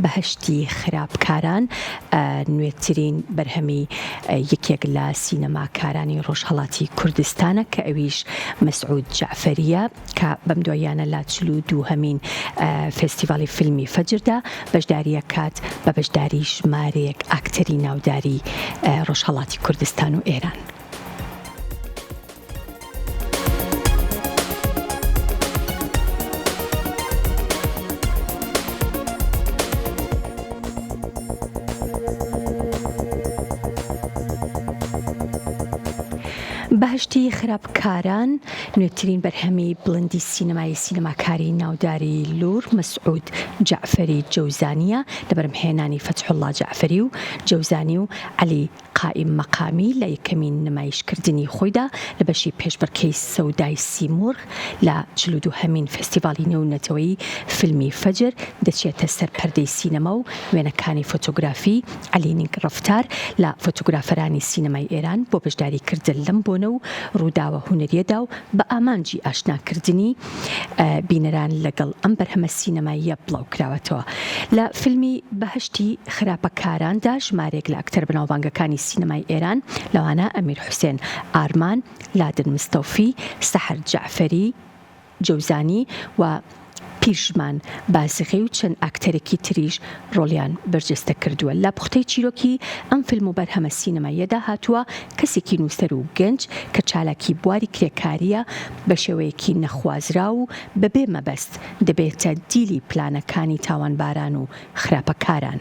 بەهەشتی خراپکاران نوێترین بەرهەمی یەکێک لە سینەماکارانی ڕۆژهەڵاتی کوردستانە کە ئەویش مەسعود جەعفەرییە کە بەم دواییانە لە 42هەمین فێستیڤاڵی فیلمی فەجردا بەشدارییە کات بە بەشداری ژمارەیەک ئاکتەری ناوداری ڕۆژهەڵاتی کوردستان و ئێران. بەهەشتی خراپکاران نوێترین بەرهەمی بڵندی سینەمایی سینەماکاری ناوداری لوڕ مەسعود جەعفەری جەوزانییە لە بەرهەمهێنانی فەتحوڵڵا جەعفەری و جەوزانی و عەلی قائیم مەقامی لە یەکەمین نمایشکردنی خۆیدا لە بەشی پێشبڕکێی سەودای سیمورغ لە 42 هەمین فێستیڤاڵی نێونەتەوەیی فیلمی فەجر دەچێتە سەر پەردەی سینەما و وێنەکانی فۆتۆگرافی عەلی نیک ڕەفتار لە فۆتۆگرافەرانی سینەمای ئێران بۆ بەشداریکردن لەم بۆنە و ڕووداوە هونەرییەدا و بە ئامانجی ئاشناکردنی بینەران لەگەڵ ئەم بەرهەمە سینەماییە بڵاوکراوەتەوە. لە فیلمی بەهەشتی خراپەکاراندا ژمارەیەک لە ئەکتەرە بەناوبانگەکانی سینەمای ئێران لەوانە ئەمیر حوسێن ئارمان، لادن مستەوفی، سەحەر جەعفەری، جەوزانی و پیرژمان بازغی و چەند ئاکتەرێکی تریش ڕۆڵیان بەرجەستە کردووە. لە پوختەی چیرۆکی ئەم فیلم و بەرهەمە سینەماییەدا هاتووە، کەسێکی نووسەر و گەنج کە چالاکی بواری کرێکارییە بە شێوەیەکی نەخوازراو و بەبێ مەبەست دەبێتە دیلی پلانەکانی تاوانباران و خراپەکاران.